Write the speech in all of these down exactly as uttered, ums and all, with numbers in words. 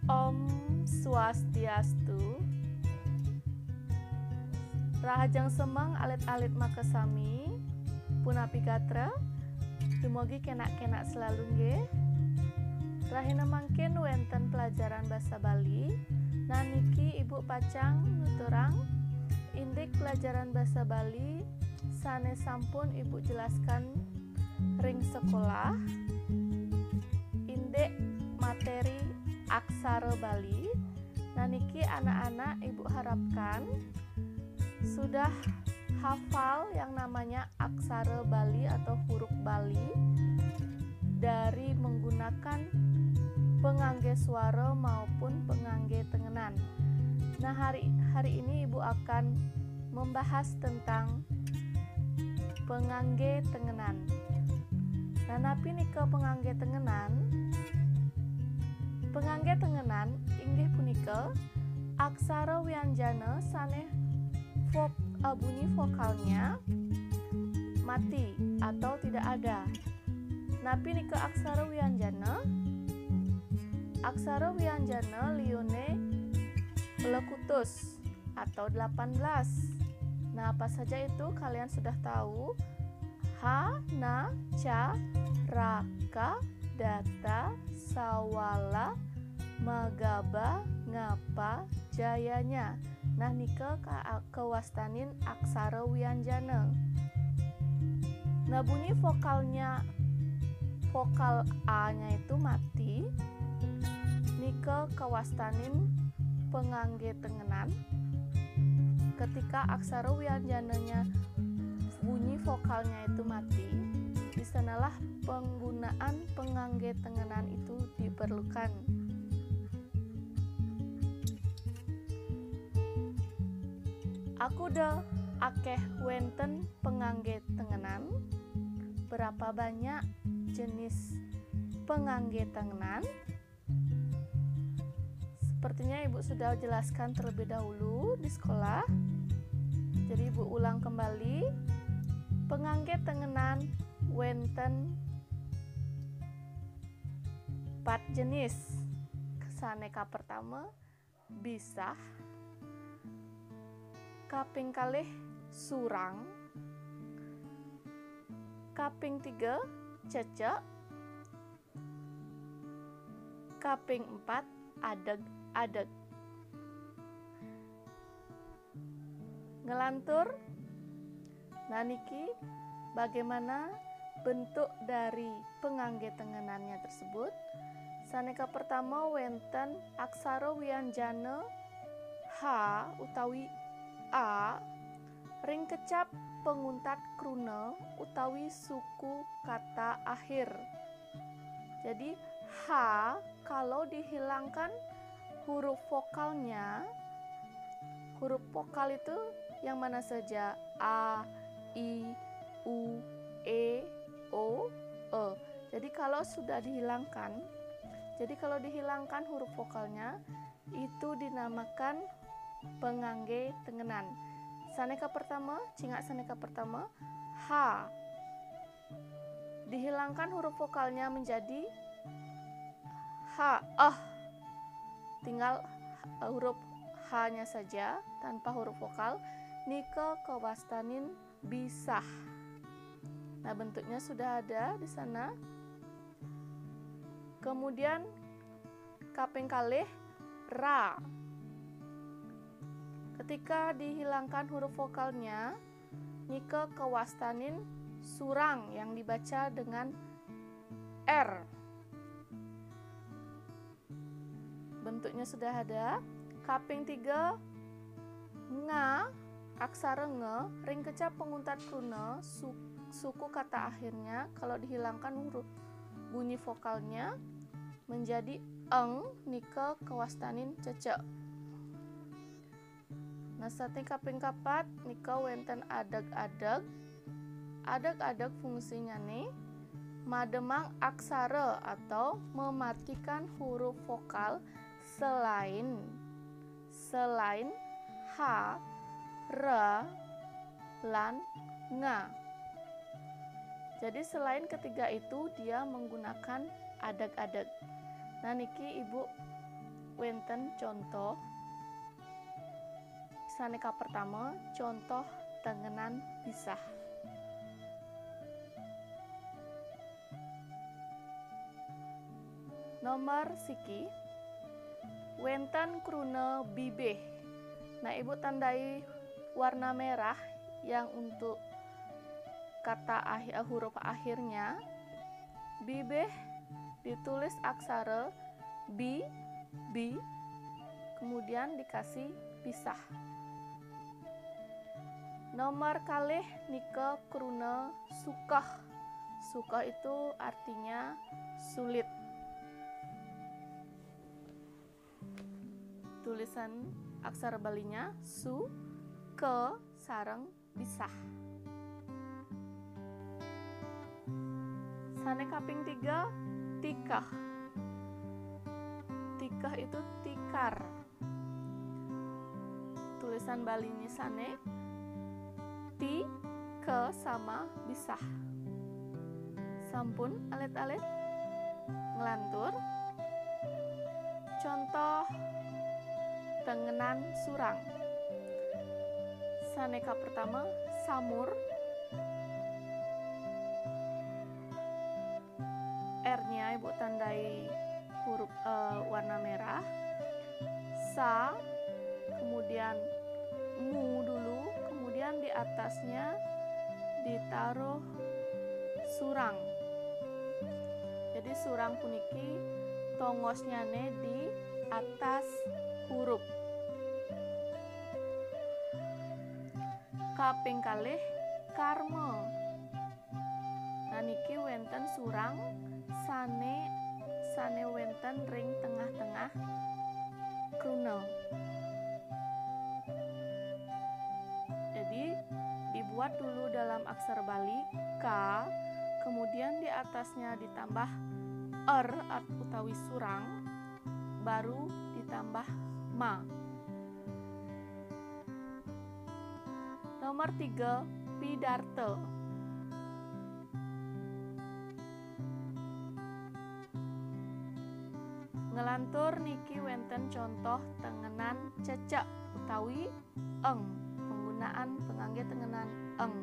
Om Swastiastu. Rahajeng semeng alit-alit makasami, punapi gatra, dumugi kenak-kenak selalu nggih. Rahina mangkin wenten pelajaran basa Bali. Nah niki Ibu pacang nuturang indik pelajaran basa Bali sane sampun Ibu jelaskan ring sekolah, indik materi aksara Bali. Nah niki anak-anak Ibu harapkan sudah hafal yang namanya aksara Bali atau huruf Bali dari menggunakan pengangge suara maupun pengangge tengenan. Nah hari hari ini Ibu akan membahas tentang pengangge tengenan. Nah napi nika pengangge tengenan? Pengangge tengenan inggih punika aksara wianjana sane vok, uh, bunyi vokalnya mati atau tidak ada. Napi nika aksara wianjana? Aksara wianjana liune lekutus atau delapan belas. Nah, apa saja itu kalian sudah tahu? Ha, na, ca, ra, ka, data, sawala, magaba, ngapa, jayanya. Nah, nika ka-, kawastanin aksara wianjana. Nah, bunyi vokalnya, vokal A-nya itu mati. Nika kawastanin pengangge tengenan. Ketika aksara wianjananya bunyi vokalnya itu mati, di sanalah penggunaan pengangge tengenan itu diperlukan. Aku da akeh wenten pengangge tengenan. Berapa banyak jenis pengangge tengenan? Sepertinya Ibu sudah jelaskan terlebih dahulu di sekolah. Jadi Ibu ulang kembali. Pengangge tengenan wenten pat jenis. Sane kapertama, bisah. Kaping kalih, surang. Kaping tiga, cecek. Kaping empat, adeg-adeg. Ngelantur. Nah niki bagaimana bentuk dari pengangge tengenannya tersebut? Sane kapertama wenten aksara wianjana ha utawi a ring kecap panguntat kruna utawi suku kata akhir. Jadi ha, kalau dihilangkan huruf vokalnya, huruf vokal itu yang mana saja? A, I, U, E, O, E. Jadi kalau sudah dihilangkan, jadi kalau dihilangkan huruf vokalnya, itu dinamakan pengangge tengenan. Sane kapertama, cingak sane kapertama, ha. Dihilangkan huruf vokalnya menjadi ha, eh. Tinggal huruf H-nya saja tanpa huruf vokal. Nika kawastanin bisah. Nah, bentuknya sudah ada di sana. Kemudian kaping kalih, ra. Ketika dihilangkan huruf vokalnya, nika kawastanin surang yang dibaca dengan R. Bentuknya sudah ada. Kaping tiga, nga, aksara nga, ring kecap panguntat kruna, su-, suku kata akhirnya, kalau dihilangkan huruf bunyi vokalnya, menjadi eng, nika kawastanin cecek. Nah, saking kaping kapat nika wenten adeg-adeg. Adeg-adeg fungsinyane mademang aksara atau mematikan huruf vokal selain, selain ha, ra, lan nga. Jadi selain ketiga itu dia menggunakan adeg-adeg. Nah, niki Ibu wénten contoh. Sané kapertama, contoh tengenan bisah. Nomor siki, wénten kruna bibih. Nah, Ibu tandai warna merah yang untuk kata akhir, huruf akhirnya. Bibih ditulis aksara bi, bi, kemudian dikasih bisah. Nomor kalih nika kruna sukeh. Sukeh itu artinya sulit. Tulisan aksara Balinya su, ke, sareng bisah. Sané kaping tiga, tikeh. Tikeh itu tikar. Tulisan Balinya sané ti, ke sama bisah. Sampun alit-alit? Nglantur. Contoh tengenan surang. Sané kapertama, samur. R-nya Ibu tandai huruf, eh, warna merah. Sa, kemudian mu dulu, kemudian di atasnya ditaruh surang. Jadi surang puniki tongosnyané di atas huruf. Kaping kalih, karma. Nah, niki wénten surang sané, sané wénten ring tengah-tengah kruna. Jadi, dibuat dulu dalam aksara Bali ka, kemudian di atasnya ditambah er at-, utawi surang, baru ditambah ma. Nomor tiga, pidarta. Nglantur niki wénten contoh tengenan cecek utawi eng, penggunaan penganggé tengenan eng.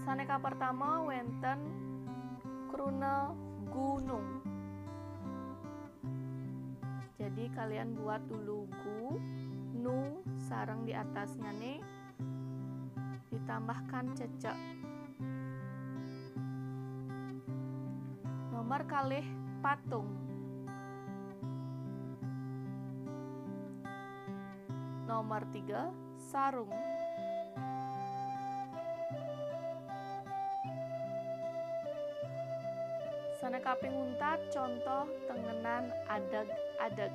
Sané kapertama wénten kruna gunung. Jadi kalian buat dulu gu, nu, sareng di atasnyané ditambahkan cecek. Nomor kalih, patung. Nomor tiga, sarung. Sané kaping untat, contoh tengenan adeg-adeg.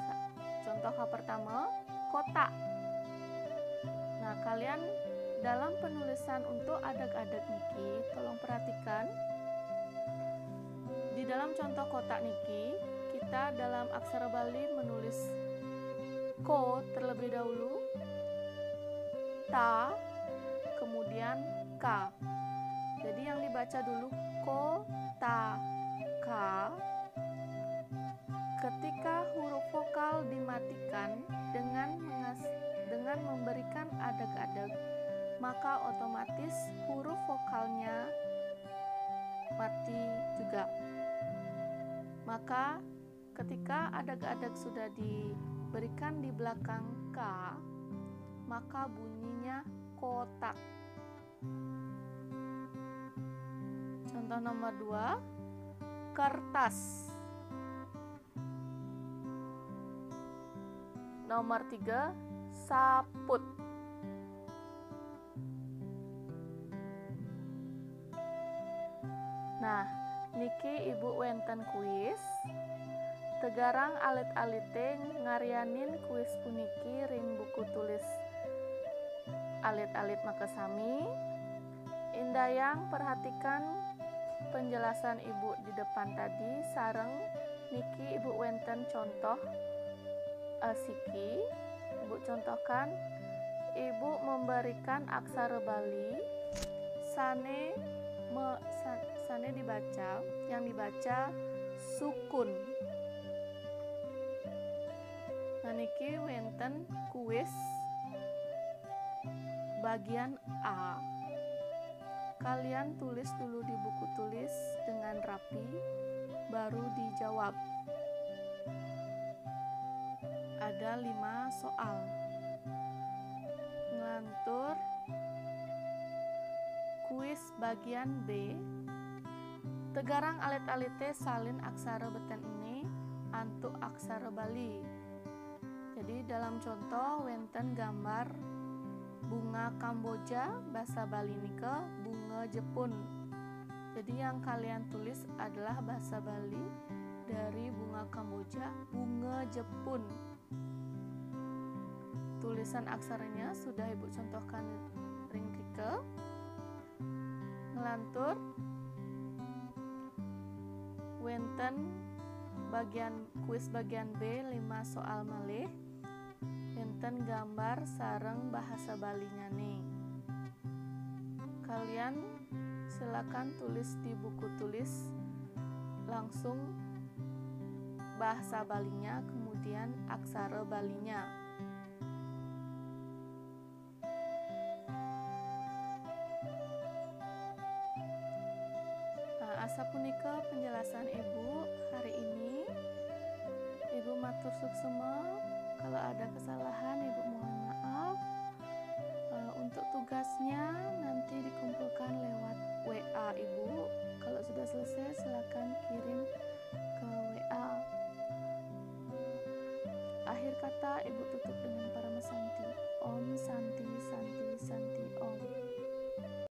Sa-, contoh kapertama, kotak. Nah, kalian dalam penulisan untuk adeg-adeg niki, tolong perhatikan. Di dalam contoh kotak niki, kita dalam aksara Bali menulis ko terlebih dahulu, ta, kemudian ka. Jadi yang dibaca dulu ko, ta, ka. Ketika huruf vokal dimatikan dengan mengas-, dengan memberikan adeg-adeg, maka otomatis huruf vokalnya mati juga. Maka ketika adeg-adeg sudah diberikan di belakang ka, maka bunyinya kotak. Contoh nomor dua, kertas. Nomor tiga, saput. Nah, niki Ibu wénten kuis. Tegarang alit-alité ngaryanin kuis puniki ring buku tulis alit-alit makasami. Indayang perhatikan penjelasan Ibu di depan tadi, sareng niki Ibu wénten contoh, eh, siki. Ibu contohkan, Ibu memberikan aksara Bali sané me-, sa-, sane dibaca, yang dibaca sukun. Nah, niki wenten kuis bagian A. Kalian tulis dulu di buku tulis dengan rapi, baru dijawab. Ada lima soal. Ngelantur kuis bagian B. Tegarang alit-alite salin aksara beten ene antuk aksara Bali. Jadi, dalam contoh, wenten gambar bunga Kamboja, bahasa Bali nika bunga Jepun. Jadi, yang kalian tulis adalah bahasa Bali dari bunga Kamboja, bunga Jepun. Tulisan aksaranya sudah Ibu contohkan ring rika. Ngelantur, wenten bagian kuis bagian B, lima soal malih. Wenten gambar sareng bahasa Balinyane. Kalian silakan tulis di buku tulis langsung bahasa Balinya, kemudian aksara Balinya. Nah, asapunika penjelasan Ibu hari ini. Ibu matur suksema. Kalau ada kesalahan, Ibu